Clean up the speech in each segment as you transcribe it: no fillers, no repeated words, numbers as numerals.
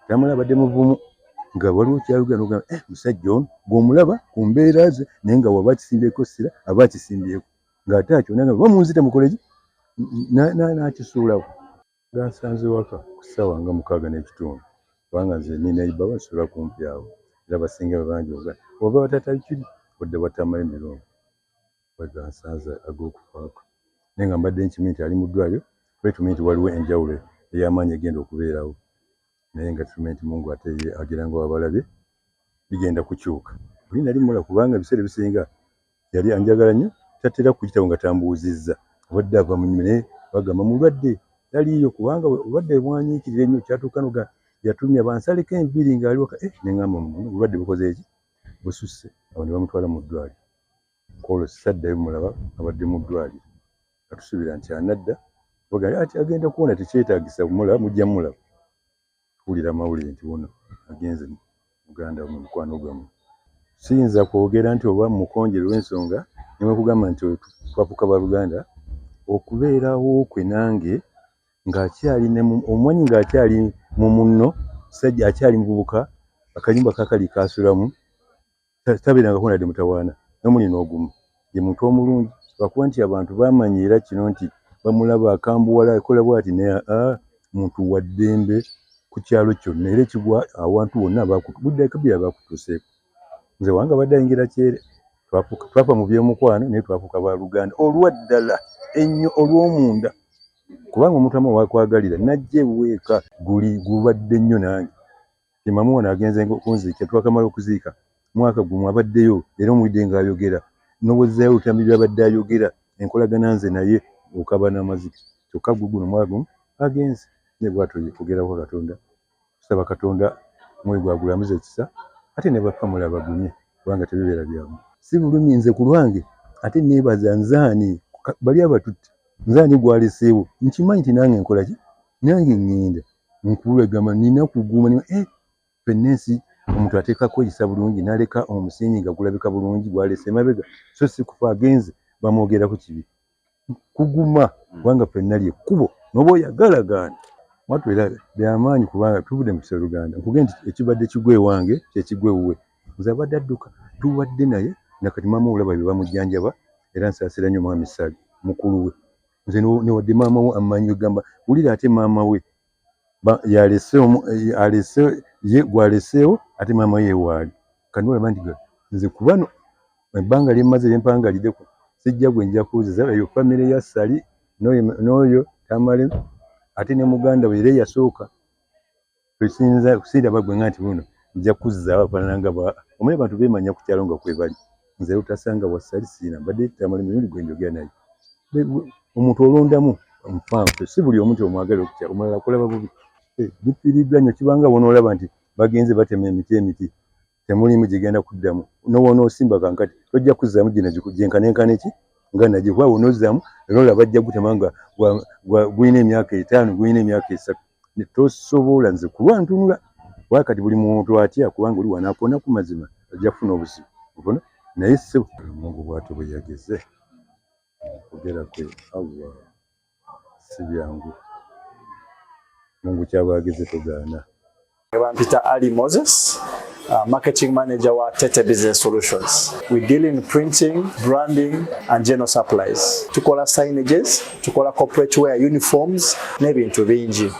Tamale abadde muvumu nga waliwo kyayogera nogamba musajja ono gw'omulaba ku mbeera ze, naye nga waba akisimbyeko ssira aba akisimbyeko ng'ate akyona nga bamunzite mukoleki n'akisuulawo. Gansanze waka ku ssaawa nga 6:15, kubanga nze nina ebbawa nsula kumpi awo, era basinga bangi oga oba batatabikiri odde watamala emirundi bagansanze ag'okufaako, naye nga mbadde nkimanyi nti ali mu ddwaliro, twetumanyi nti waliwo enjawulo ey'amaanyi egenda okubeerawo, naye nga tumanyi nti Mungu ate ye agira nga wabalabye bigenda kukyuka. Oli nali mula kubanga ebiseera ebisinga yali anjagala nnyo, tatera kuyitawo nga tambuuzizza, obadde ava mu nnyumba, naye bagamba mulwadde taliiyo, kubanga obulwadde bwanyiikirira ennyo kyatuuka noga yatumya bansaleko enviiri ng'ali waka, ne ŋŋamba obulwadde bukoze eki bususse, awo ne bamutwala mu ddwaliro. Kwolwo saddayo mulaba, abadde mu ddwaliro, nga tusuubira nti anadda, ati agenda kuwona, tekyetaagisa kumulaba, mujja mulaba. Tuwulira amawulire nti wuno agenze muganda mu mukwano gwammwe. Siyinza kwogera nti oba mukonje lw'ensonga, ne bwe nti twafuuka baluganda, okubeerawo kwe nange ng'akyali omumanyi ng'akyali mu munno, sajja akyali muvubuka, akayumba kakali kasulamu, tabeerangako nadde mutawaana n'omuli n'ogumu. Ye muntu omulungi, lwakuba nti abantu bamanyiira kino nti bamulaba akambuwala akola bw'ati, naye muntu wa ddembe ku kyalo kyonna, era ekigwa awantu wonna budde kabiri abakutuuseeko. Nze wange abadde ayingira kyere, twafa mu by'omukwano, naye twafuuka baluganda olwa ddala ennyo olw'omunda, kubanga omuntu amu wakwagalira najja ewuweeka guli gubadde nnyo nange. Maama wano agenze kunziika, twakamala okuziika mwaka gumu abaddeyo, era omuwulidde ng'ayogera n'owozzaayo olutambi by'abadde ayogera, enkolagana nze naye okaba n'amaziga, kyokka gwe guno mwaka gumu agenze. Naye bw'atyo ogerako Katonda, tusaba Katonda mwoyo gwagulamuza ekisa, ate ne bafa mulaba bagumye, kubanga tebibeera byangu. Si bulumi nze ku lwange, ate neebaza nzaani bali abatutte, nzaani gwaleseewo, nkimanyi nti nange nkola ki, nange ŋŋenda nkulwegamba nina kuguma ffenna ensi omuntu ateekako oyisa bulungi n'aleka omusingi nga gulabika bulungi gwalese emabega, so si kufa agenze bamwogerako kibi. Kuguma kubanga ffenna lyekkubo n'oba oyagala gaana. Mwattu era byamaanyi kubanga tuvudde mu Luganda, nkugambye nti ekibadde kigwa ewange kyekigwa ewuwe, nze abadde adduka tubadde naye nakati maama olaba bye bamujjanjaba, era nsaasira nnyo mwami Ssali mukulu we, nze newadde maama we ammanyi ogamba wulira ate maama we yalese ye gwaleseewo ate maama we yewaali kati olaba nti nze kubano ebbanga lye mmaze lye mpangalideko sijja gwe nja kuwuziza eyo famire ya Ssali n'oyo Tamale ate ne muganda we era eyasooka siraba gwe nga nti buno nja kuzzaawo afaanana nga omanyi abantu beemanya ku kyalo nga kwe bali, nze otasanga wa Ssali siina mbadde Tamale mirundi gwe njogera naye. Omuntu olondamu nfanfe, si buli omu nti omwagala okutya omulala akulaba bubi. Bifiiriddwa nnyo kibanga wonoolaba nti bagenze batema emiti emiti temulimu gigenda kuddamu, n'owonoosimba kankati tojja kuzzaamu gino gyenkanenkane ki nga nagyo, kuba wonozzaamu era olaba bajja gutema nga gulina emyaka 5 gulina emyaka 3, tosobola. Nze kulwa ntunula kuba kati buli muntu atya kubanga oli wanaakona ku mazima ajja kufuna obuzibu ofuna, naye ssebo Mungu bw'atyo bwe yageze okwogera kwe Allah si byangu, Mungu kyaba ageze togaana. Bampita Ali Moses, marketing manager wa Tete Business Solutions. We deal in printing, branding and general supplies. Tukola signages, tukola corporate wear, uniforms n'ebintu bingi.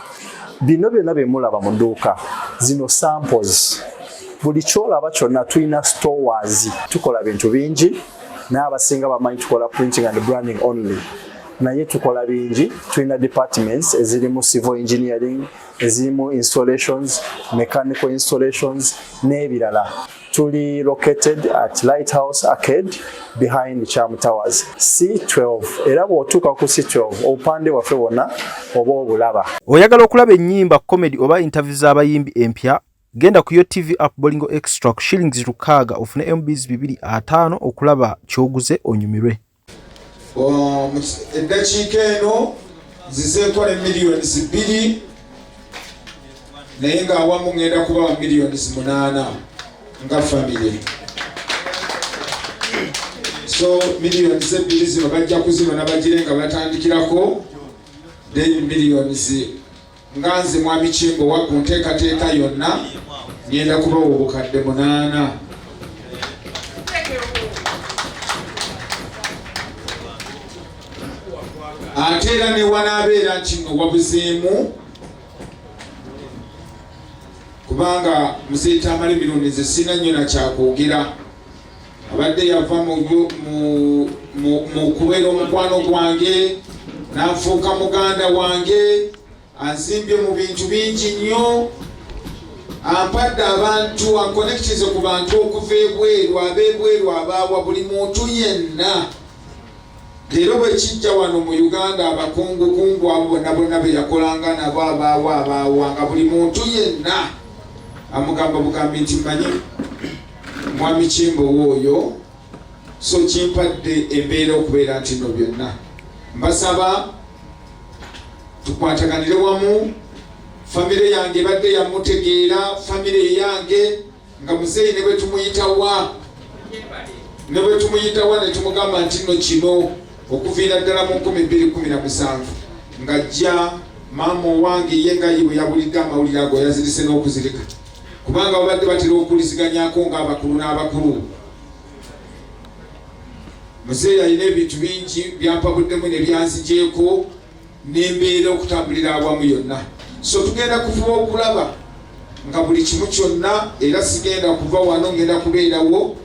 Bino byonna bye mulaba mu dduuka, zino samples. Buli ky'olaba kyonna tulina stores. Tukola bintu bingi, naye abasinga bamanyi tukola printing and branding only. Naye tukola bingi, tulina departments ezirimu civil engineering, ezirimu installations, mechanical installations n'ebirala. Tuli located at Lighthouse Arcade behind Cham Towers C12, era bw'otuuka ku C12 obupande bwaffe bwonna oba obulaba. Oyagala okulaba ennyimba, comedy oba interview z'abayimbi empya? Genda ku Yo TV app Bolingo Extra ku shillings 6 ofune MBs 250 okulaba ky'oguze onyumirwe. Eddakiika eno nzizeeko ne miliyoni 2, naye ng'awamu ŋŋenda kubawa miliyoni 8 nga famire. So miliyoni 2 zino bajja kuzibona bagire nga batandikirako, then miliyoni Nga nze Mwami Kimbowa ku nteekateeka yonna ngenda kubawa obukadde 8. Ate era ne wanaabeera nti nno wabuzeemu, kubanga Muzeeyi Tamale Mirundi nze sirina nnyo nakyakwogera, abadde yava mu kubeera omukwano gwange n'afuuka muganda wange, anzimbye mu bintu bingi nnyo, ampadde abantu, ankonekitize ku bantu okuva ebweru, ab'ebweru abaawa buli muntu yenna. Leero bwe kijja wano mu Uganda, abakungukungu abo bonna bonna be yakolanga nabo abaawa abaawa, nga buli muntu yenna amugamba bugambi nti mmanyi Mwami Kimbowa oyo. So kimpadde embeera okubeera nti nno byonna mbasaba tukwataganire wamu. Famire yange ebadde yamutegeera, famire yange nga muzeeyi ne bwe tumuyitawa ne bwe tumuyitawa ne tumugamba nti nno kino okuviira ddala mu 2017 ng'ajja maama owange ye nga ye bwe yabulidde amawulire ago yazirise n'okuzirika, kubanga babadde batera okuwuliziganyako ng'abakulu n'abakulu. Muzeeyi alina ebintu bingi byampabuddemu ne byanzigyeko n'embeera okutambulira awamu yonna. So tugenda kufuba okulaba nga buli kimu kyonna, era sigenda kuva wano, ngenda kubeerawo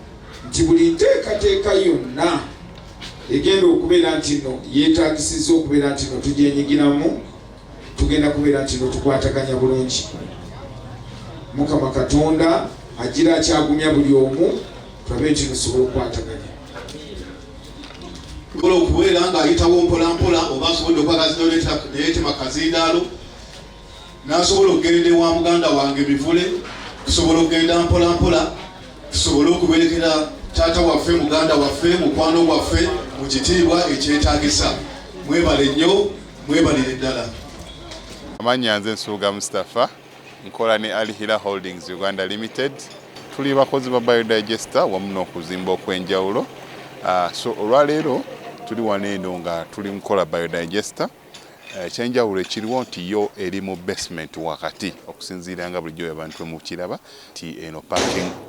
nti buli nteekateeka yonna egenda okubeera nti nno yeetagisizza okubeera nti nno tugyenyigiramu, tugenda kubeera nti nno tukwataganya bulungi. Mukama Katonda agira akyagumya buli omu, tulabe nti tusobola okukwataganya. Sobola okubeera ng'ayitawo mpolampola oba asobodde okwagaza neyetema kazindaalo n'asobola okugenda ewa muganda wange Mivule. Tusobola okugenda mpolampola, tusobole okuberekera taata waffe, muganda waffe, mukwano gwaffe mu kitiibwa ekyetaagisa. Mwebale nnyo, mwebalire ddala. Amannya nze Nsubuga Mustapha, nkola ne Al Hila Holdings Uganda Limited. Tuli bakozi ba biodigester wamu n'okuzimba okw'enjawulo. So olwaleero tuli wano eno nga tuli mukola biodigester. Ekyenjawulo ekiriwo nti yo eri mu basement wakati, okusinziira nga bulijjo abantu mukiraba nti eno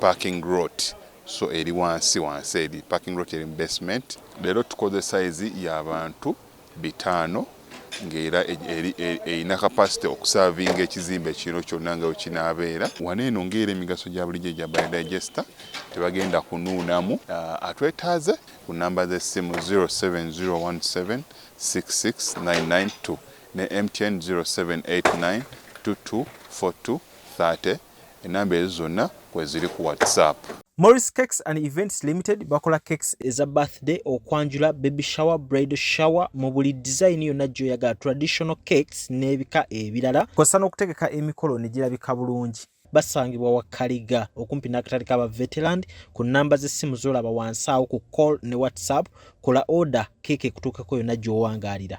parking lot, so eri wansi wansi, eri parking lot eri mu basement. Leero tukoze size y'abantu 500, ng'era erina capacity okuservinga ekizimbe kino kyonna nga wekinaabeera. Wano eno ng'era emigaso gya bulijjo egya biodigester, tebagenda kunuunamu. Atwetaaze ku namba z'essimu 07017 66992 ne MTN 0789 2242 30. Enamba ezo zonna kweziri ku WhatsApp. Morris Cakes and Events Limited bakola cakes eza birthday, okwanjula, baby shower, bridal shower mu buli design yonna gy'oyagala, traditional cakes n'ebika ebirala, kw'ossa n'okutegeka emikolo ne girabika bulungi. Basangibwa Wakaliga okumpi n'akatale k'aba Veteran ku nnamba z'essimu z'olaba wansi awo ku call ne WhatsApp. Kola order, keeki ekutuukeko yonna gy'owangaalira.